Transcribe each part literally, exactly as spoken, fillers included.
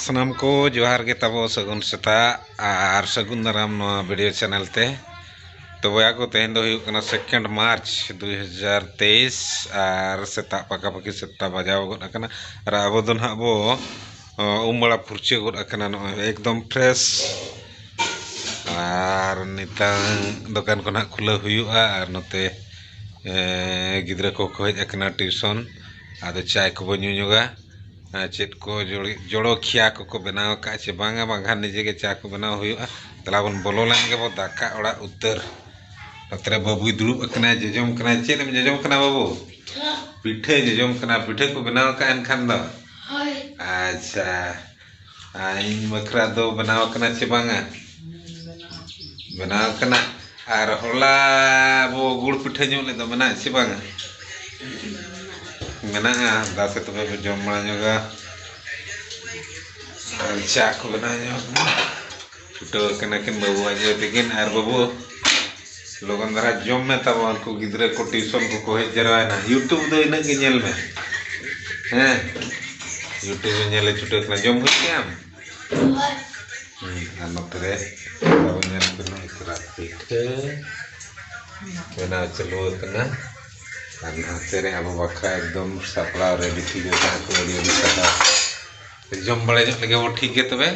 ᱥᱟᱱᱟᱢ ᱠᱚ ᱡᱚᱦᱟᱨ ᱜᱮ ᱛᱟᱵᱚ, ᱥᱟᱹᱜᱩᱱ ᱥᱮᱛᱟᱜ ᱟᱨ ᱥᱟᱹᱜᱩᱱ ᱫᱟᱨᱟᱢ ᱱᱚᱣᱟ ᱵᱷᱤᱰᱤᱭᱳ ᱪᱮᱱᱮᱞ ᱛᱮ᱾ ᱛᱚ ᱵᱚᱭᱦᱟ ᱠᱚ, ᱛᱮᱦᱮᱧ ᱫᱚ ᱦᱩᱭᱩᱜ ᱠᱟᱱᱟ ᱥᱮᱠᱮᱱᱰ ᱢᱟᱨᱪ ᱫᱩᱭ ᱦᱟᱡᱟᱨ ᱛᱮᱭᱤᱥ, ᱟᱨ ᱥᱮᱛᱟᱜ ᱯᱟᱠᱟᱯᱟᱠᱤ ᱥᱟᱛᱴᱟ ᱵᱟᱡᱟᱣ ᱜᱚᱫ ᱟᱠᱟᱱᱟ᱾ ᱟᱨ ᱟᱵᱚ ᱫᱚ ᱱᱟᱦᱟᱜ ᱵᱚ, ᱚ, ᱩᱢ ᱵᱟᱲᱟ ᱯᱷᱩᱨᱪᱟᱹ ᱜᱚᱫ ᱟᱠᱟᱱᱟ ᱱᱚᱜᱼᱚᱭ ᱮᱠᱫᱚᱢ ᱯᱷᱨᱮᱥ᱾ ᱟᱨ ᱱᱤᱛᱟᱝ ᱫᱚᱠᱟᱱ ᱠᱚ ᱱᱟᱦᱟᱜ ᱠᱷᱩᱞᱟᱹᱣ ᱦᱩᱭᱩᱜᱼᱟ᱾ ᱟᱨ ᱱᱚᱛᱮ, ᱮ, ᱜᱤᱫᱽᱨᱟᱹ ᱠᱚᱠᱚ ᱦᱮᱡ ᱟᱠᱟᱱᱟ ᱴᱤᱭᱩᱥᱚᱱ, ᱟᱫᱚ ᱪᱟᱭ ᱠᱚᱵᱚ ᱧᱩ ᱧᱚᱜᱟ᱾ ᱟᱨ ᱪᱮᱫ ᱠᱚ ᱡᱚᱲᱤ-, ᱡᱚᱲᱚᱠᱷᱤᱭᱟ ᱠᱚᱠᱚ ᱵᱮᱱᱟᱣ ᱟᱠᱟᱫᱼᱟ ᱪᱮ ᱵᱟᱝᱟ, ᱵᱟᱝᱠᱷᱟᱱ ᱱᱤᱡᱮ ᱜᱮ ᱪᱟ ᱠᱚ ᱵᱮᱱᱟᱣ ᱦᱩᱭᱩᱜᱼᱟ᱾ ᱫᱮᱞᱟ ᱵᱚᱱ ᱵᱚᱞᱚ ᱞᱮᱱ ᱜᱮᱵᱚ ᱫᱟᱠᱟ ᱚᱲᱟᱜ ᱩᱛᱟᱹᱨ᱾ ᱱᱚᱛᱮ ᱨᱮ ᱵᱟᱹᱵᱩᱭ ᱫᱩᱲᱩᱵ ᱟᱠᱟᱱᱟᱭ, ᱡᱚᱡᱚᱢ ᱠᱟᱱᱟᱭ᱾ ᱪᱮᱫ ᱮᱢ ᱡᱚᱡᱚᱢ ᱠᱟᱱᱟ ᱵᱟᱹᱵᱩ? ᱯᱤᱴᱷᱟᱹ᱾ ᱯᱤᱴᱷᱟᱹᱭ ᱡᱚᱡᱚᱢ ᱠᱟᱱᱟ᱾ ᱯᱤᱴᱷᱟᱹ ᱠᱚ ᱵᱮᱱᱟᱣ ᱟᱠᱟᱫᱼᱟ ᱮᱱᱠᱷᱟᱱ ᱫᱚ? ᱦᱳᱭ᱾ ᱟᱪᱪᱷᱟ, ᱟᱨ ᱤᱧ ᱵᱟᱠᱷᱨᱟ ᱫᱚ ᱵᱮᱱᱟᱣ ᱟᱠᱟᱱᱟ ᱪᱮ ᱵᱟᱝᱟ? ᱦᱩᱸ, ᱵᱮᱱᱟᱣ ᱟᱠᱟᱱᱟ᱾ ᱵᱮᱱᱟᱣ ᱟᱠᱟᱱᱟ᱾ ᱟᱨ ᱦᱚᱞᱟ ᱵᱚ ᱜᱩᱲ ᱯᱤᱴᱷᱟᱹ ᱧᱚᱜ ᱞᱮᱫ ᱫᱚ, ᱢᱮᱱᱟᱜᱼᱟ ᱪᱮ ᱵᱟᱝᱟ? ᱢᱮᱱᱟᱜᱼᱟ᱾ ᱫᱟᱥᱮ ᱛᱚᱵᱮ ᱵᱚ ᱡᱚᱢ ᱵᱟᱲᱟ ᱧᱚᱜᱟ᱾ ᱟᱨ ᱪᱟ ᱠᱚ ᱵᱮᱱᱟᱣ ᱧᱚᱜ ᱠᱟᱱᱟ᱾ ᱪᱷᱩᱴᱟᱹᱣ ᱟᱠᱟᱱᱟ ᱠᱤᱱ ᱵᱟᱹᱵᱩ ᱟᱡ ᱟᱭᱳ ᱛᱟᱹᱠᱤᱱ᱾ ᱟᱨ ᱵᱟᱹᱵᱩ, ᱞᱚᱜᱚᱱ ᱫᱷᱟᱨᱟ ᱡᱚᱢ ᱢᱮ ᱛᱟᱵᱚ, ᱩᱱᱠᱩ ᱜᱤᱫᱽᱨᱟᱹ ᱠᱚ ᱴᱤᱭᱩᱥᱚᱱ ᱠᱚᱠᱚ ᱦᱮᱡ ᱡᱟᱨᱣᱟᱭᱮᱱᱟ᱾ YouTube ᱫᱚ ᱤᱱᱟᱹᱜ ᱜᱮ ᱧᱮᱞ ᱢᱮ᱾ ᱦᱮᱸ, YouTube ᱧᱮᱞᱮ ᱪᱷᱩᱴᱟᱹᱣ ᱠᱟᱱᱟ᱾ ᱡᱚᱢ ᱦᱩᱭ ᱠᱮᱜ ᱟᱢ? ᱦᱩᱸ, ᱟᱨ ᱱᱚᱛᱮ ᱨᱮ ᱛᱟᱵᱚ ᱧᱮᱞ ᱯᱮ ᱱᱚᱜᱼᱚᱭ ᱛᱚᱨᱟ ᱯᱤᱴᱷᱟᱹ ᱵᱮᱱᱟᱣ ᱪᱟᱹᱞᱩ ᱟᱠᱟᱱᱟ᱾ ᱟᱨ ᱱᱚᱛᱮ ᱨᱮ ᱟᱵᱚ ᱵᱟᱠᱷᱨᱟ ᱮᱠᱫᱚᱢ ᱥᱟᱯᱲᱟᱣ ᱨᱮᱰᱤ ᱴᱷᱤᱠ ᱟᱠᱟᱱᱟ ᱠᱚ᱾ ᱟᱹᱰᱤ ᱟᱹᱰᱤ ᱥᱟᱨᱦᱟᱣ᱾ ᱡᱚᱢ ᱵᱟᱲᱟ ᱧᱚᱜ ᱞᱮᱜᱮ ᱵᱚ, ᱴᱷᱤᱠ ᱜᱮ ᱛᱚᱵᱮ᱾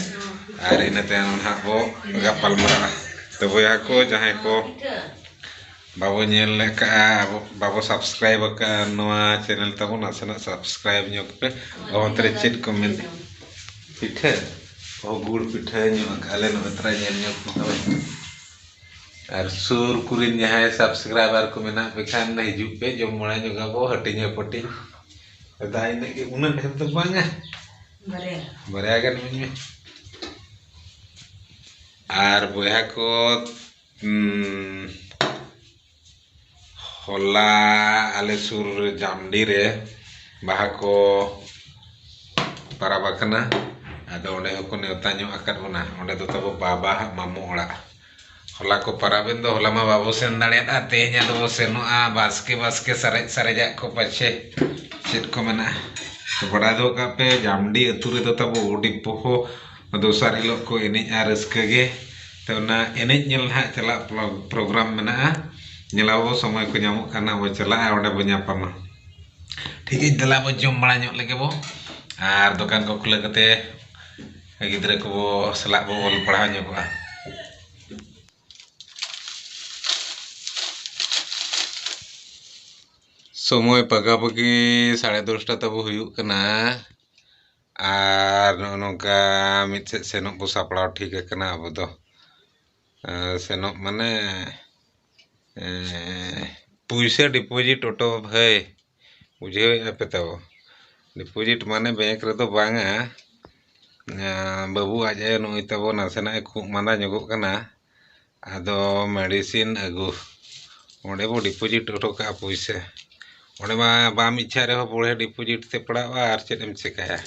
ᱟᱨ ᱤᱱᱟᱹ ᱛᱟᱭᱚᱢ ᱱᱟᱦᱟᱜ ᱵᱚ ᱜᱟᱯᱟᱞ ᱢᱟᱨᱟᱜᱼᱟ᱾ ᱛᱚ ᱵᱚᱭᱦᱟ ᱠᱚ, ᱡᱟᱦᱟᱸᱭ ᱠᱚ ᱵᱟᱵᱚ ᱧᱮᱞ ᱟᱠᱟᱫᱼᱟ, ᱟᱵᱚ ᱵᱟᱵᱚ ᱥᱟᱵᱥᱠᱨᱟᱭᱤᱵ ᱟᱠᱟᱫᱼᱟ ᱱᱚᱣᱟ ᱪᱮᱱᱮᱞ ᱛᱟᱵᱚ, ᱱᱟᱥᱮᱱᱟᱜ ᱥᱟᱵᱥᱠᱨᱟᱭᱤᱵ ᱧᱚᱜ ᱯᱮ᱾ ᱚᱱᱛᱮ ᱨᱮ ᱪᱮᱫ ᱠᱚ ᱢᱮᱱ? ᱯᱤᱴᱷᱟᱹ? ᱚ, ᱜᱩᱲ ᱯᱤᱴᱷᱟᱹ ᱧᱚᱜ ᱟᱠᱟᱫ ᱞᱮ, ᱱᱚᱜᱼᱚᱭ ᱛᱚᱨᱟ ᱧᱮᱞ ᱧᱚᱜ ᱯᱮ ᱛᱚᱵᱮ᱾ ᱟᱨ ᱥᱩᱨ ᱠᱚᱨᱮᱱ ᱡᱟᱦᱟᱸᱭ ᱥᱟᱵᱥᱠᱨᱟᱭᱵᱟᱨ ᱠᱚ ᱢᱮᱱᱟᱜ ᱯᱮ ᱠᱷᱟᱱ, ᱦᱤᱡᱩᱜ ᱯᱮ, ᱡᱚᱢ ᱵᱟᱲᱟ ᱧᱚᱜ ᱟᱵᱚ, ᱦᱟᱹᱴᱤᱧ ᱦᱟᱹᱯᱟᱹᱴᱤᱧ᱾ ᱫᱟᱫᱟ, ᱤᱱᱟᱹᱜ ᱜᱮ, ᱩᱱᱟᱹᱜ ᱰᱷᱮᱨ ᱫᱚ ᱵᱟᱝᱟ᱾ ᱵᱟᱨᱭᱟ᱾ ᱵᱟᱨᱭᱟ ᱜᱟᱱ ᱤᱢᱟᱹᱧ ᱢᱮ᱾ ᱟᱨ ᱵᱚᱭᱦᱟ ᱠᱚ, ᱩᱸ, ᱦᱚᱞᱟ ᱟᱞᱮ ᱥᱩᱨ ᱨᱮ ᱡᱟᱢᱰᱤ ᱨᱮ ᱵᱟᱦᱟ ᱠᱚ ᱯᱟᱨᱟᱵᱽ ᱟᱠᱟᱱᱟ᱾ ᱟᱫᱚ ᱚᱸᱰᱮ ᱦᱚᱸᱠᱚ ᱱᱮᱣᱛᱟ ᱧᱚᱜ ᱟᱠᱟᱫ ᱵᱚᱱᱟ᱾ ᱚᱸᱰᱮ ᱫᱚ ᱛᱟᱵᱚ ᱵᱟᱵᱟ ᱦᱟᱜ ᱢᱟᱢᱚ ᱚᱲᱟᱜ᱾ ᱦᱚᱞᱟ ᱠᱚ ᱯᱟᱨᱟᱵᱽ ᱮᱱ ᱫᱚ, ᱦᱚᱞᱟ ᱢᱟ ᱵᱟᱵᱚ ᱥᱮᱱ ᱫᱟᱲᱮᱭᱟᱫᱼᱟ᱾ ᱛᱮᱦᱮᱧ ᱟᱫᱚ ᱵᱚ ᱥᱮᱱᱚᱜᱼᱟ, ᱵᱟᱥᱠᱮ ᱵᱟᱥᱠᱮ ᱥᱟᱨᱮᱡ ᱥᱟᱨᱮᱡᱟᱜ ᱠᱚ ᱯᱟᱪᱷᱮ ᱪᱮᱫ ᱠᱚ ᱢᱮᱱᱟᱜᱼᱟ᱾ ᱵᱟᱲᱟᱭ ᱫᱚᱦᱚ ᱠᱟᱜ ᱯᱮ, ᱡᱟᱢᱰᱤ ᱟᱹᱛᱩ ᱨᱮᱫᱚ ᱛᱟᱵᱚ ᱳᱰᱤ ᱯᱚᱦᱚ ᱫᱚᱥᱟᱨ ᱦᱤᱞᱳᱜ ᱠᱚ ᱮᱱᱮᱡᱼᱟ ᱨᱟᱹᱥᱠᱟᱹ ᱜᱮ᱾ ᱛᱚ, ᱚᱱᱟ ᱮᱱᱮᱡ ᱧᱮᱞ ᱱᱟᱦᱟᱜ ᱪᱟᱞᱟᱜ ᱯᱨᱳ-, ᱯᱨᱳᱜᱨᱟᱢ ᱢᱮᱱᱟᱜᱼᱟ᱾ ᱧᱮᱞᱟᱵᱚ, ᱥᱚᱢᱚᱭ ᱠᱚ ᱧᱟᱢᱚᱜ ᱠᱟᱱᱟ, ᱵᱚ ᱪᱟᱞᱟᱜᱼᱟ, ᱚᱸᱰᱮ ᱵᱚ ᱧᱟᱯᱟᱢᱟ᱾ ᱴᱷᱤᱠ ᱜᱮ, ᱫᱮᱞᱟ ᱵᱚ ᱡᱚᱢ ᱵᱟᱲᱟ ᱧᱚᱜ ᱞᱮᱜᱮ ᱵᱚ, ᱟᱨ ᱫᱚᱠᱟᱱ ᱠᱚ ᱠᱷᱩᱞᱟᱹᱣ ᱠᱟᱛᱮ ᱜᱤᱫᱽᱨᱟᱹ ᱠᱚ ᱥᱟᱞᱟᱜ ᱵᱚ ᱚᱞ ᱯᱟᱲᱦᱟᱣ ᱧᱚᱜᱚᱜᱼᱟ᱾ ᱥᱚᱢᱚᱭ ᱯᱟᱠᱟ ᱯᱟᱠᱤ ᱥᱟᱲᱮ ᱫᱚᱥᱴᱟ ᱛᱟᱵᱚ ᱦᱩᱭᱩᱜ ᱠᱟᱱᱟ᱾ ᱟᱨ ᱱᱚᱜᱼᱚ ᱱᱚᱝᱠᱟ ᱢᱤᱫ ᱥᱮᱫ ᱥᱮᱱᱚᱜ ᱵᱚ ᱥᱟᱯᱲᱟᱣ ᱴᱷᱤᱠ ᱟᱠᱟᱱᱟ ᱟᱵᱚ ᱫᱚ᱾ ᱮᱸ, ᱥᱮᱱᱚᱜ ᱢᱟᱱᱮ, ᱮᱸ, ᱯᱩᱭᱥᱟᱹ deposit ᱚᱴᱚ ᱵᱷᱟᱹᱭ, ᱵᱩᱡᱷᱟᱹᱣᱮᱫᱼᱟ ᱯᱮ ᱛᱟᱵᱚ? Deposit ᱢᱟᱱᱮ ᱵᱮᱝᱠ ᱨᱮᱫᱚ ᱵᱟᱝᱟ᱾ ᱮᱸ, ᱵᱟᱹᱵᱩ ᱟᱡ ᱟᱭᱳ ᱱᱩᱭ ᱛᱟᱵᱚ ᱱᱟᱥᱮᱱᱟᱜ ᱮ ᱠᱷᱩᱜ ᱢᱟᱸᱫᱟ ᱧᱚᱜᱚᱜ ᱠᱟᱱᱟ, ᱟᱫᱚ medicine ᱟᱹᱜᱩ, ᱚᱸᱰᱮ ᱵᱚ deposit ᱚᱴᱚ ᱠᱟᱜᱼᱟ ᱯᱩᱭᱥᱟᱹ᱾ ᱚᱸᱰᱮ ᱢᱟ ᱵᱟᱢ ᱤᱪᱪᱷᱟ ᱨᱮᱦᱚᱸ ᱵᱚᱲᱦᱮ deposit ᱛᱮ ᱯᱟᱲᱟᱜᱼᱟ, ᱟᱨ ᱪᱮᱫ ᱮᱢ ᱪᱮᱠᱟᱭᱟ?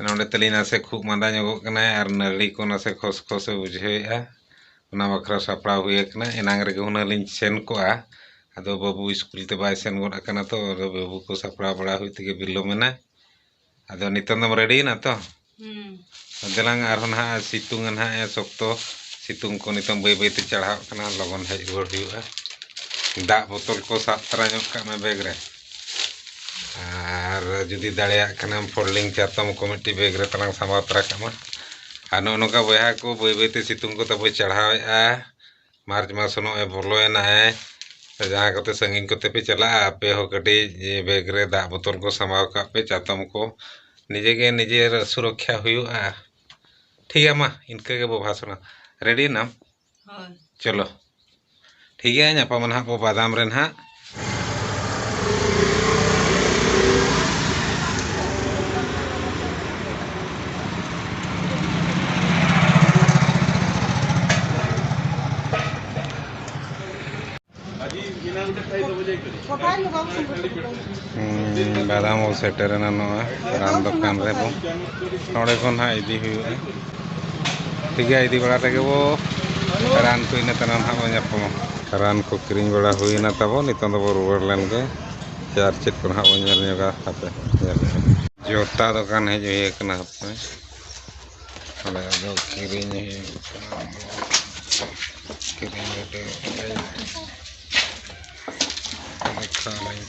ᱱᱚᱸᱰᱮ ᱛᱟᱹᱞᱤᱧ ᱱᱟᱥᱮ ᱠᱷᱩᱜ ᱢᱟᱸᱫᱟ ᱧᱚᱜᱚᱜ ᱠᱟᱱᱟᱭ ᱟᱨ ᱱᱟᱹᱲᱤ ᱠᱚ ᱱᱟᱥᱮ ᱠᱷᱚᱥ ᱠᱷᱚᱥ ᱮ ᱵᱩᱡᱷᱟᱹᱣᱮᱫᱼᱟ, ᱚᱱᱟ ᱵᱟᱠᱷᱨᱟ ᱥᱟᱯᱲᱟᱣ ᱦᱩᱭ ᱟᱠᱟᱱᱟ᱾ ᱮᱱᱟᱝ ᱨᱮᱜᱮ ᱦᱩᱱᱟᱹᱝ ᱞᱤᱧ ᱥᱮᱱ ᱠᱚᱜᱼᱟ, ᱟᱫᱚ ᱵᱟᱹᱵᱩ ᱥᱠᱩᱞ ᱛᱮ ᱵᱟᱭ ᱥᱮᱱ ᱜᱚᱫ ᱟᱠᱟᱱᱟ ᱛᱚ, ᱟᱫᱚ ᱵᱟᱹᱵᱩ ᱠᱚ ᱥᱟᱯᱲᱟᱣ ᱵᱟᱲᱟ ᱦᱩᱭ ᱛᱮᱜᱮ ᱵᱤᱞᱚᱢ ᱮᱱᱟ᱾ ᱟᱫᱚ ᱱᱤᱛᱚᱝ ᱫᱚᱢ ready ᱮᱱᱟ ᱛᱚ? ᱦᱩᱸ᱾ ᱫᱮᱞᱟᱝ ᱟᱨᱦᱚᱸ ᱱᱟᱦᱟᱜ ᱥᱤᱛᱩᱝ ᱱᱟᱦᱟᱜ ᱮ ᱥᱚᱠᱛᱚ, ᱥᱤᱛᱩᱝ ᱠᱚ ᱱᱤᱛᱚᱝ ᱵᱟᱹᱭ ᱵᱟᱹᱭ ᱛᱮ ᱪᱟᱲᱦᱟᱣᱜ ᱠᱟᱱᱟ, ᱞᱚᱜᱚᱱ ᱦᱮᱡ ᱨᱩᱣᱟᱹᱲ ᱦᱩᱭᱩᱜᱼᱟ᱾ ᱫᱟᱜ ᱵᱳᱛᱚᱞ ᱠᱚ ᱥᱟᱵ ᱛᱟᱨᱟ ᱧᱚᱜ ᱠᱟᱜ ᱢᱮ ᱵᱮᱜᱽ ᱨᱮ, ᱟᱨ ᱡᱩᱫᱤ ᱫᱟᱲᱮᱭᱟᱜ ᱠᱷᱟᱱᱮᱢ folding ᱪᱟᱛᱚᱢ ᱠᱚ ᱢᱤᱫᱴᱤᱡ ᱵᱮᱜᱽ ᱨᱮ ᱛᱟᱞᱟᱝ ᱥᱟᱢᱵᱟᱣ ᱛᱟᱨᱟ ᱠᱟᱜ ᱢᱟ᱾ ᱟᱨ ᱱᱚᱜᱼᱚ ᱱᱚᱝᱠᱟ ᱵᱚᱭᱦᱟ ᱠᱚ ᱵᱟᱹᱭ ᱵᱟᱹᱭ ᱛᱮ ᱥᱤᱛᱩᱝ ᱠᱚ ᱛᱟᱵᱚᱭ ᱪᱟᱲᱦᱟᱣᱮᱫᱼᱟ᱾ ᱢᱟᱨᱪ ᱢᱟᱥ ᱦᱚᱸ ᱱᱚᱜᱼᱚᱭ ᱵᱚᱞᱚᱭᱮᱱᱟ᱾ ᱡᱟᱦᱟᱸ ᱠᱚᱛᱮ ᱥᱟᱺᱜᱤᱧ ᱠᱚᱛᱮ ᱯᱮ ᱪᱟᱞᱟᱜᱼᱟ, ᱟᱯᱮ ᱦᱚᱸ ᱠᱟᱹᱴᱤᱡ ᱵᱮᱜᱽ ᱨᱮ ᱫᱟᱜ ᱵᱳᱛᱚᱞ ᱠᱚ ᱥᱟᱢᱵᱟᱣ ᱠᱟᱜ ᱯᱮ, ᱪᱟᱛᱚᱢ ᱠᱚ, ᱱᱤᱡᱮ ᱜᱮ ᱱᱤᱡᱮᱨ ᱥᱩᱨᱚᱠᱠᱷᱟ ᱦᱩᱭᱩᱜᱼᱟ᱾ ᱴᱷᱤᱠ ᱜᱮᱭᱟ, ᱢᱟ ᱤᱱᱠᱟᱹ ᱜᱮᱵᱚ ᱵᱷᱟᱥᱚᱱᱟ᱾ Ready ᱮᱱᱟᱢ? ᱦᱳᱭ᱾ ᱪᱚᱞᱚ, ᱴᱷᱤᱠ ᱜᱮᱭᱟ, ᱧᱟᱯᱟᱢᱟ ᱱᱟᱦᱟᱜ ᱵᱚ ᱵᱟᱫᱟᱢ ᱨᱮ ᱱᱟᱦᱟᱜ᱾ ᱦᱩᱸ, ᱵᱟᱫᱟᱢ ᱵᱚ ᱥᱮᱴᱮᱨᱮᱱᱟ ᱱᱚᱣᱟ ᱨᱟᱱ ᱫᱚᱠᱟᱱ ᱨᱮᱵᱚ᱾ ᱱᱚᱰᱮ ᱠᱷᱚᱱ ᱦᱟᱸᱜ ᱤᱫᱤ ᱦᱩᱭᱩᱜᱼᱟ᱾ ᱴᱷᱤᱠ ᱜᱮᱭᱟ, ᱤᱫᱤ ᱵᱟᱲᱟ ᱛᱮᱜᱮ ᱵᱚ ᱨᱟᱱ ᱠᱚ ᱤᱱᱟᱹ ᱛᱟᱭᱱᱚᱢ ᱦᱟᱸᱜ ᱵᱚ ᱧᱟᱯᱟᱢᱟ᱾ ᱨᱟᱱ ᱠᱚ ᱠᱤᱨᱤᱧ ᱵᱟᱲᱟ ᱦᱩᱭᱱᱟ ᱛᱟᱵᱚ, ᱱᱤᱛᱚᱝ ᱫᱚᱵᱚ ᱨᱩᱣᱟᱹᱲ ᱞᱮᱱ ᱜᱮ᱾ ᱟᱨ ᱪᱮᱫ ᱠᱚ ᱱᱟᱦᱟᱜ ᱵᱚᱱ ᱧᱮᱞ ᱧᱚᱜᱟ, ᱦᱟᱯᱮ ᱧᱮᱞ ᱞᱮᱜᱮ᱾ ᱡᱩᱛᱟ ᱫᱚᱠᱟᱱ ᱦᱮᱡ ᱦᱩᱭ ᱟᱠᱟᱱᱟ, ᱦᱟᱯᱮ᱾ ᱟᱞᱮ ᱫᱚ ᱠᱤᱨᱤᱧ ᱦᱩᱭᱩᱜ ᱠᱟᱱᱟ, ᱠᱤᱨᱤᱧ ᱠᱟᱛᱮ ᱫᱮᱠᱷᱟᱣ ᱞᱮᱱ᱾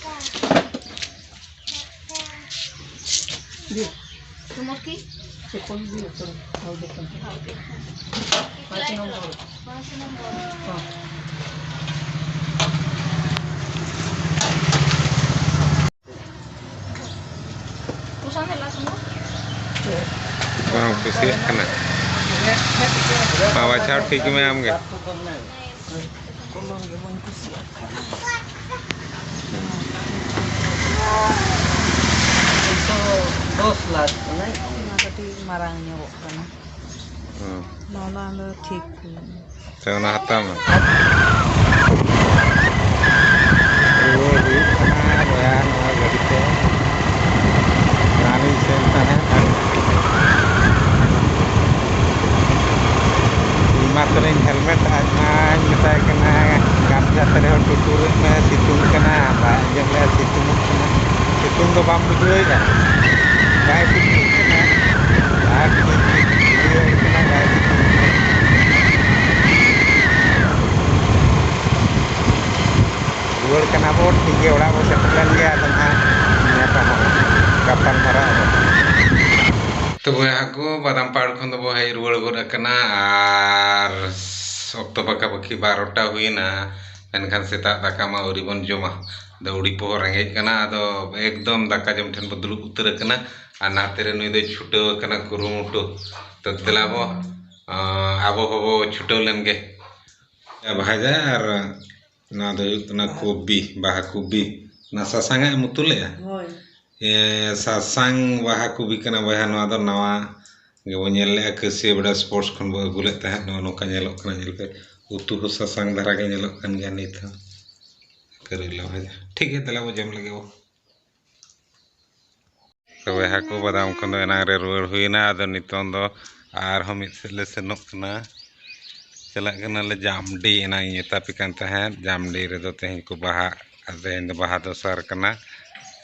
ᱵᱟᱢ ᱠᱩᱥᱤᱭᱟᱜ ᱠᱟᱱᱟ? ᱢᱟ ᱵᱟᱪᱷᱟᱣ ᱴᱷᱤᱠ ᱢᱮ ᱟᱢᱜᱮ᱾ ᱠᱚᱞᱚᱨ ᱜᱮ ᱵᱟᱹᱧ ᱠᱩᱥᱤᱭᱟᱜ ᱠᱟᱱᱟ᱾ ᱫᱩᱥᱚ ᱫᱚᱥ ᱞᱟᱠᱷ ᱠᱟᱱᱟ᱾ ᱚᱱᱟ ᱠᱟᱹᱴᱤᱡ ᱢᱟᱨᱟᱝ ᱧᱚᱜᱚᱜ ᱠᱟᱱᱟ᱾ ᱦᱩᱸ᱾ ᱱᱚᱣᱟ ᱫᱚ ᱴᱷᱤᱠ ᱜᱮᱭᱟ᱾ ᱥᱮ ᱚᱱᱟ ᱦᱟᱛᱟᱣ ᱢᱮ᱾ ᱨᱩᱣᱟᱹᱲ ᱦᱩᱭᱩᱜ ᱠᱟᱱᱟ ᱵᱚᱭᱦᱟ, ᱱᱚᱣᱟ ᱜᱟᱹᱰᱤ ᱛᱮ᱾ ᱨᱟᱱᱤᱧ ᱥᱮᱱ ᱛᱟᱦᱮᱸᱫ᱾ ᱤᱧ ᱢᱟ ᱛᱟᱞᱤᱧ ᱦᱮᱞᱢᱮᱴ, ᱟᱡ ᱢᱟᱧ ᱢᱮᱛᱟᱭ ᱠᱟᱱᱟ, "ᱜᱟᱢᱪᱷᱟ ᱛᱮ ᱨᱮᱦᱚᱸ ᱴᱩᱴᱩᱨᱮᱫ ᱢᱮ, ᱥᱤᱛᱩᱝ ᱠᱟᱱᱟ, ᱵᱟᱭ ᱟᱸᱡᱚᱢ ᱞᱮᱫᱟ, ᱥᱤᱛᱩᱝᱚᱜ ᱠᱟᱱᱟ, ᱥᱤᱛᱩᱝ ᱫᱚ ᱵᱟᱢ ᱵᱩᱡᱷᱟᱹᱣᱮᱫᱟ, ᱵᱟᱭ ᱥᱤᱛᱩᱝ ᱠᱟᱱᱟ, ᱵᱟᱭ ᱥᱤᱛᱩᱝ ᱠᱟᱱᱟ, ᱵᱟᱭ ᱥᱤᱛᱩᱝ ᱠᱟᱱᱟ᱾" ᱨᱩᱣᱟᱹᱲ ᱠᱟᱱᱟ ᱵᱚ, ᱴᱷᱤᱠ ᱜᱮ, ᱚᱲᱟᱜ ᱵᱚ ᱥᱮᱴᱮᱨ ᱞᱮᱱ ᱜᱮ, ᱟᱫᱚ ᱱᱟᱦᱟᱜ ᱧᱟᱯᱟᱢ ᱟᱵᱚ, ᱜᱟᱯᱟᱞ ᱢᱟᱨᱟᱣ ᱟᱵᱚ᱾ ᱛᱚ ᱵᱚᱭᱦᱟ ᱠᱚ, ᱵᱟᱫᱟᱢ ᱯᱟᱲ ᱠᱷᱚᱱ ᱫᱚᱵᱚ ᱦᱮᱡ ᱨᱩᱣᱟᱹᱲ ᱜᱚᱫ ᱟᱠᱟᱱᱟ ᱟᱨ ᱚᱠᱛᱚ ᱯᱟᱠᱟ ᱯᱟᱠᱤ ᱵᱟᱨᱚᱴᱟ ᱦᱩᱭᱮᱱᱟ, ᱢᱮᱱᱠᱷᱟᱱ ᱥᱮᱛᱟᱜ ᱫᱟᱠᱟ ᱢᱟ ᱟᱹᱣᱨᱤ ᱵᱚᱱ ᱡᱚᱢᱟ᱾ ᱟᱫᱚ ᱟᱹᱰᱤ ᱯᱚᱦᱚᱨ ᱨᱮᱸᱜᱮᱡ ᱠᱟᱱᱟ, ᱟᱫᱚ ᱮᱠᱫᱚᱢ ᱫᱟᱠᱟ ᱡᱚᱢ ᱴᱷᱮᱱ ᱵᱚ ᱫᱩᱲᱩᱵ ᱩᱛᱟᱹᱨ ᱟᱠᱟᱱᱟ᱾ ᱟᱨ ᱱᱟᱛᱮ ᱨᱮ ᱱᱩᱭ ᱫᱚᱭ ᱪᱷᱩᱴᱟᱹᱣ ᱟᱠᱟᱱᱟ ᱠᱩᱨᱩᱢᱩᱴᱩ᱾ ᱛᱚ ᱫᱮᱞᱟ ᱵᱚ, ᱟᱸ, ᱟᱵᱚ ᱦᱚᱸᱵᱚ ᱪᱷᱩᱴᱟᱹᱣ ᱞᱮᱱ ᱜᱮ᱾ ᱵᱷᱟᱡᱟ ᱟᱨ ᱱᱚᱣᱟ ᱫᱚ ᱦᱩᱭᱩᱜ ᱠᱟᱱᱟ ᱠᱚᱵᱤ, ᱵᱟᱦᱟ ᱠᱚᱵᱤ᱾ ᱚᱱᱟ ᱥᱟᱥᱟᱝ ᱟᱜ ᱮᱢ ᱩᱛᱩ ᱞᱮᱜᱼᱟ? ᱦᱳᱭ᱾ ᱮ, ᱥᱟᱥᱟᱝ ᱵᱟᱦᱟ ᱠᱚᱵᱤ ᱠᱟᱱᱟ ᱵᱚᱭᱦᱟ, ᱱᱚᱣᱟ ᱫᱚ ᱱᱟᱣᱟ ᱜᱮᱵᱚᱱ ᱧᱮᱞ ᱞᱮᱜᱼᱟ᱾ ᱠᱟᱹᱥᱤᱭᱟᱹ ᱵᱮᱰᱟ ᱥᱯᱳᱨᱴᱥ ᱠᱷᱚᱱ ᱵᱚ ᱟᱹᱜᱩ ᱞᱮᱫ ᱛᱟᱦᱮᱸᱫ᱾ ᱱᱚᱜᱼᱚ ᱱᱚᱝᱠᱟ ᱧᱮᱞᱚᱜ ᱠᱟᱱᱟ, ᱧᱮᱞ ᱯᱮ᱾ ᱩᱛᱩ ᱦᱚᱸ ᱥᱟᱥᱟᱝ ᱫᱷᱟᱨᱟ ᱜᱮ ᱧᱮᱞᱚᱜ ᱠᱟᱱ ᱜᱮᱭᱟ ᱱᱤᱛ ᱦᱚᱸ᱾ ᱠᱟᱹᱨᱤᱞᱟ ᱵᱷᱟᱡᱟ᱾ ᱴᱷᱤᱠ ᱜᱮᱭᱟ, ᱫᱮᱞᱟ ᱵᱚ ᱡᱚᱢ ᱞᱮᱜᱮ ᱵᱚ᱾ ᱛᱚᱵᱮ ᱦᱟᱹᱠᱩ ᱵᱟᱫᱟᱢ ᱠᱷᱚᱱ ᱫᱚ ᱮᱱᱟᱝ ᱨᱮ ᱨᱩᱣᱟᱹᱲ ᱦᱩᱭᱱᱟ᱾ ᱟᱫᱚ ᱱᱤᱛᱚᱝ ᱫᱚ ᱟᱨᱦᱚᱸ ᱢᱤᱫ ᱥᱮᱫ ᱞᱮ ᱥᱮᱱᱚᱜ ᱠᱟᱱᱟ, ᱪᱟᱞᱟᱜ ᱠᱟᱱᱟᱞᱮ ᱡᱟᱢᱰᱤ᱾ ᱮᱱᱟᱝ ᱤᱧ ᱢᱮᱛᱟ ᱯᱮ ᱠᱟᱱ ᱛᱟᱦᱮᱸᱫ, ᱡᱟᱢᱰᱤ ᱨᱮᱫᱚ ᱛᱮᱦᱮᱧ ᱠᱚ ᱵᱟᱦᱟᱜ ᱟᱨ ᱛᱮᱦᱮᱧ ᱫᱚ ᱵᱟᱦᱟ ᱫᱚᱥᱟᱨ ᱠᱟᱱᱟ᱾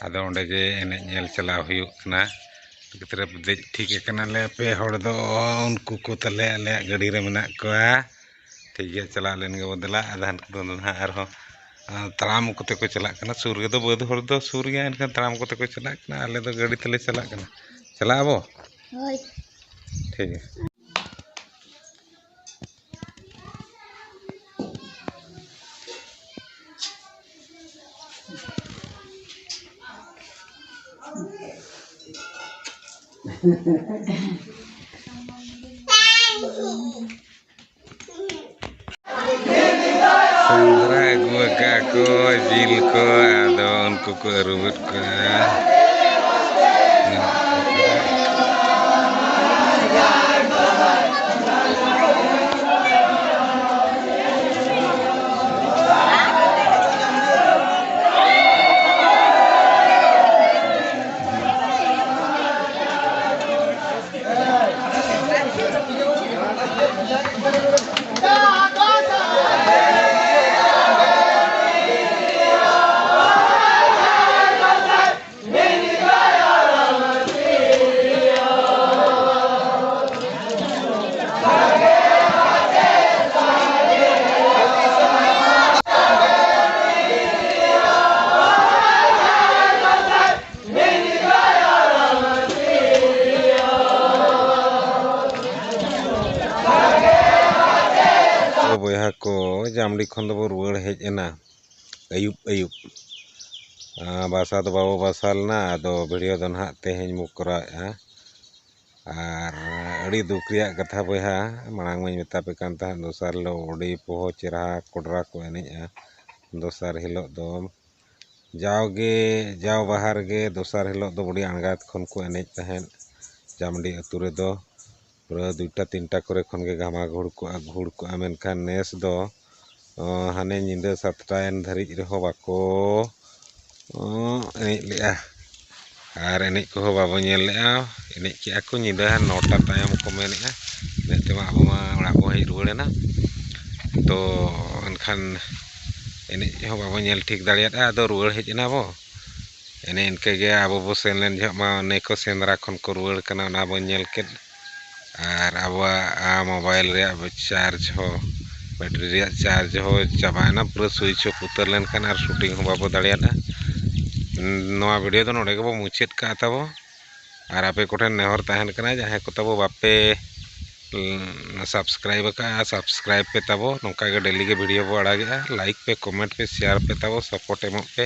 ᱟᱫᱚ ᱚᱸᱰᱮ ᱜᱮ ᱮᱱᱮᱡ ᱧᱮᱞ ᱪᱟᱞᱟᱣ ᱦᱩᱭᱩᱜ ᱠᱟᱱᱟ᱾ ᱜᱤᱫᱽᱨᱟᱹ ᱫᱮᱡ ᱴᱷᱤᱠ ᱟᱠᱟᱱᱟᱞᱮ ᱯᱮ ᱦᱚᱲ ᱫᱚ᱾ ᱩᱱᱠᱩ ᱠᱚ ᱛᱟᱞᱮ ᱟᱞᱮᱭᱟᱜ ᱜᱟᱹᱰᱤ ᱨᱮ ᱢᱮᱱᱟᱜ ᱠᱚᱣᱟ᱾ ᱴᱷᱤᱠ ᱜᱮᱭᱟ, ᱪᱟᱞᱟᱣ ᱞᱮᱱ ᱜᱮᱵᱚ ᱫᱮᱞᱟ᱾ ᱟᱫᱷᱟᱱ ᱠᱚᱫᱚ ᱱᱟᱦᱟᱜ ᱟᱨᱦᱚᱸ, ᱟᱸ, ᱛᱟᱲᱟᱢ ᱠᱚᱛᱮ ᱠᱚ ᱪᱟᱞᱟᱜ ᱠᱟᱱᱟ᱾ ᱥᱩᱨ ᱜᱮᱫᱚ ᱵᱟᱹᱫᱽ ᱦᱚᱨ ᱫᱚ ᱥᱩᱨ ᱜᱮᱭᱟ, ᱮᱱᱠᱷᱟᱱ ᱛᱟᱲᱟᱢ ᱠᱚᱛᱮ ᱠᱚ ᱪᱟᱞᱟᱜ ᱠᱟᱱᱟ᱾ ᱟᱞᱮ ᱫᱚ ᱜᱟᱹᱰᱤ ᱛᱮᱞᱮ ᱪᱟᱞᱟᱜ ᱠᱟᱱᱟ᱾ ᱪᱟᱞᱟᱜ ᱟᱵᱚ? ᱦᱳᱭ᱾ ᱴᱷᱤᱠ ᱜᱮᱭᱟ᱾ ᱥᱮᱸᱫᱽᱨᱟ ᱟᱹᱜᱩ ᱟᱠᱟᱫ ᱠᱚ ᱡᱤᱞ ᱠᱚ, ᱟᱫᱚ ᱩᱱᱠᱩ ᱠᱚ ᱟᱹᱨᱩᱵᱮᱫ ᱠᱚᱣᱟ᱾ ᱵᱚᱭᱦᱟ ᱠᱚ, ᱡᱟᱢᱰᱤ ᱠᱷᱚᱱ ᱫᱚᱵᱚ ᱨᱩᱣᱟᱹᱲ ᱦᱮᱡ ᱮᱱᱟ ᱟᱹᱭᱩᱵ ᱟᱹᱭᱩᱵ᱾ ᱟᱸ, ᱵᱟᱥᱟ ᱫᱚ ᱵᱟᱵᱚ ᱵᱟᱥᱟ ᱞᱮᱱᱟ, ᱟᱫᱚ video ᱫᱚ ᱱᱟᱦᱟᱜ ᱛᱮᱦᱮᱧ ᱵᱚ ᱠᱚᱨᱟᱣᱮᱫᱼᱟ᱾ ᱟᱨ ᱟᱹᱰᱤ ᱫᱩᱠ ᱨᱮᱭᱟᱜ ᱠᱟᱛᱷᱟ ᱵᱚᱭᱦᱟ, ᱢᱟᱲᱟᱝ ᱢᱟᱧ ᱢᱮᱛᱟ ᱯᱮ ᱠᱟᱱ ᱛᱟᱦᱮᱸᱫ, ᱫᱚᱥᱟᱨ ᱦᱤᱞᱳᱜ ᱟᱹᱰᱤ ᱯᱚᱦᱚ ᱪᱮᱨᱦᱟ ᱠᱚᱰᱨᱟ ᱠᱚ ᱮᱱᱮᱡᱼᱟ᱾ ᱫᱚᱥᱟᱨ ᱦᱤᱞᱳᱜ ᱫᱚ ᱡᱟᱣᱜᱮ, ᱡᱟᱣ ᱵᱟᱦᱟ ᱨᱮᱜᱮ ᱫᱚᱥᱟᱨ ᱦᱤᱞᱳᱜ ᱫᱚ ᱵᱩᱰᱷᱤ ᱟᱬᱜᱟᱛ ᱠᱷᱚᱱ ᱠᱚ ᱮᱱᱮᱡ ᱛᱟᱦᱮᱸᱫ ᱡᱟᱢᱰᱤ ᱟᱹᱛᱩ ᱨᱮᱫᱚ᱾ ᱯᱩᱨᱟᱹ ᱫᱩᱭᱴᱟ ᱛᱤᱱᱴᱟ ᱠᱚᱨᱮ ᱠᱷᱚᱱ ᱜᱮ ᱜᱷᱟᱢᱟ ᱜᱷᱩᱲ ᱠᱚᱜᱼᱟ, ᱜᱷᱩᱲ ᱠᱚᱜᱼᱟ᱾ ᱢᱮᱱᱠᱷᱟᱱ ᱱᱮᱥ ᱫᱚ, ᱚ, ᱦᱟᱱᱮ ᱧᱤᱫᱟᱹ ᱥᱟᱛᱴᱟ ᱮᱱ ᱫᱷᱟᱹᱨᱤᱡ ᱨᱮᱦᱚᱸ ᱵᱟᱠᱚ, ᱚ, ᱮᱱᱮᱡ ᱞᱮᱜᱼᱟ᱾ ᱟᱨ ᱮᱱᱮᱡ ᱠᱚᱦᱚᱸ ᱵᱟᱵᱚ ᱧᱮᱞ ᱞᱮᱜᱼᱟ᱾ ᱮᱱᱮᱡ ᱠᱮᱜᱼᱟ ᱠᱚ ᱧᱤᱫᱟᱹ ᱱᱚᱴᱟ ᱛᱟᱭᱚᱢ ᱠᱚ ᱢᱮᱱᱮᱜᱼᱟ᱾ ᱤᱱᱟᱹᱜ ᱛᱮᱢᱟ ᱟᱵᱚ ᱢᱟ ᱚᱲᱟᱜ ᱵᱚ ᱦᱮᱡ ᱨᱩᱣᱟᱹᱲᱮᱱᱟ᱾ ᱛᱚ ᱮᱱᱠᱷᱟᱱ ᱮᱱᱮᱡ ᱦᱚᱸ ᱵᱟᱵᱚ ᱧᱮᱞ ᱴᱷᱤᱠ ᱫᱟᱲᱮᱭᱟᱫᱼᱟ᱾ ᱟᱫᱚ ᱨᱩᱣᱟᱹᱲ ᱦᱮᱡ ᱮᱱᱟ ᱵᱚ᱾ ᱮᱱᱮ ᱤᱱᱠᱟᱹ ᱜᱮ ᱟᱵᱚ ᱵᱚ ᱥᱮᱱ ᱞᱮᱱ ᱡᱚᱦᱚᱜ ᱢᱟ ᱚᱱᱮ ᱠᱚ ᱥᱮᱸᱫᱽᱨᱟ ᱠᱷᱚᱱ ᱠᱚ ᱨᱩᱣᱟᱹᱲ ᱠᱟᱱᱟ, ᱚᱱᱟ ᱵᱚᱱ ᱧᱮᱞ ᱠᱮᱫ᱾ ᱟᱨ ᱟᱵᱚᱣᱟᱜ, ᱟ, mobile ᱨᱮᱭᱟᱜ charge ᱦᱚᱸ, battery ᱨᱮᱭᱟᱜ charge ᱦᱚᱸ ᱪᱟᱵᱟᱭᱮᱱᱟ, ᱯᱩᱨᱟᱹ switch off ᱩᱛᱟᱹᱨ ᱞᱮᱱᱠᱷᱟᱱ ᱟᱨ shooting ᱦᱚᱸ ᱵᱟᱵᱚ ᱫᱟᱲᱮᱭᱟᱫᱼᱟ᱾ ᱱᱚᱣᱟ video ᱫᱚ ᱱᱚᱰᱮ ᱜᱮᱵᱚ ᱢᱩᱪᱟᱹᱫ ᱠᱟᱜᱼᱟ ᱛᱟᱵᱚ᱾ ᱟᱨ ᱟᱯᱮ ᱠᱚᱴᱷᱮᱱ ᱱᱮᱦᱚᱨ ᱛᱟᱦᱮᱱ ᱠᱟᱱᱟ, ᱡᱟᱦᱟᱸᱭ ᱠᱚ ᱛᱟᱵᱚ ᱵᱟᱯᱮ, ᱩᱸ, subscribe ᱟᱠᱟᱫᱼᱟ, subscribe ᱯᱮ ᱛᱟᱵᱚ᱾ ᱱᱚᱝᱠᱟ ᱜᱮ daily ᱜᱮ video ᱵᱚ ᱟᱲᱟᱜᱮᱜᱼᱟ᱾ Like ᱯᱮ, comment ᱯᱮ, share ᱯᱮ ᱛᱟᱵᱚ, support ᱮᱢᱚᱜ ᱯᱮ᱾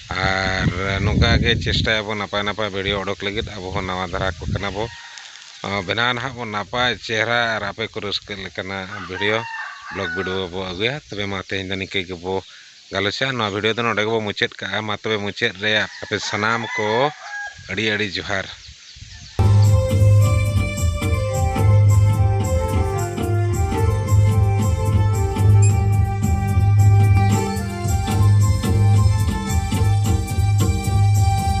ᱟᱨ ᱱᱚᱝᱠᱟ ᱜᱮ ᱪᱮᱥᱴᱟᱭᱟᱵᱚ ᱱᱟᱯᱟᱭ ᱱᱟᱯᱟᱭ video ᱚᱰᱚᱠ ᱞᱟᱹᱜᱤᱫ᱾ ᱟᱵᱚ ᱦᱚᱸ ᱱᱟᱣᱟ ᱫᱷᱟᱨᱟ ᱠᱚ ᱠᱟᱱᱟ ᱵᱚ᱾ ᱚ, ᱵᱮᱱᱟᱣ ᱱᱟᱦᱟᱜ ᱵᱚ ᱱᱟᱯᱟᱭ ᱪᱮᱦᱨᱟ ᱟᱨ ᱟᱯᱮ ᱠᱚ ᱨᱟᱹᱥᱠᱟᱹᱜ ᱞᱮᱠᱟᱱᱟᱜ video, vlog video ᱵᱚ ᱟᱹᱜᱩᱭᱟ᱾ ᱛᱚᱵᱮ ᱢᱟ ᱛᱮᱦᱮᱧ ᱫᱚ ᱱᱤᱝᱠᱟᱹ ᱜᱮᱵᱚ ᱜᱟᱞᱚᱪᱟ᱾ ᱱᱚᱣᱟ video ᱫᱚ ᱱᱚᱰᱮ ᱜᱮᱵᱚ ᱢᱩᱪᱟᱹᱫ ᱠᱟᱜᱼᱟ᱾ ᱢᱟ ᱛᱚᱵᱮ ᱢᱩᱪᱟᱹᱫ ᱨᱮ ᱟᱯᱮ ᱥᱟᱱᱟᱢ ᱠᱚ ᱟᱹᱰᱤ ᱟᱹᱰᱤ ᱡᱚᱦᱟᱨ᱾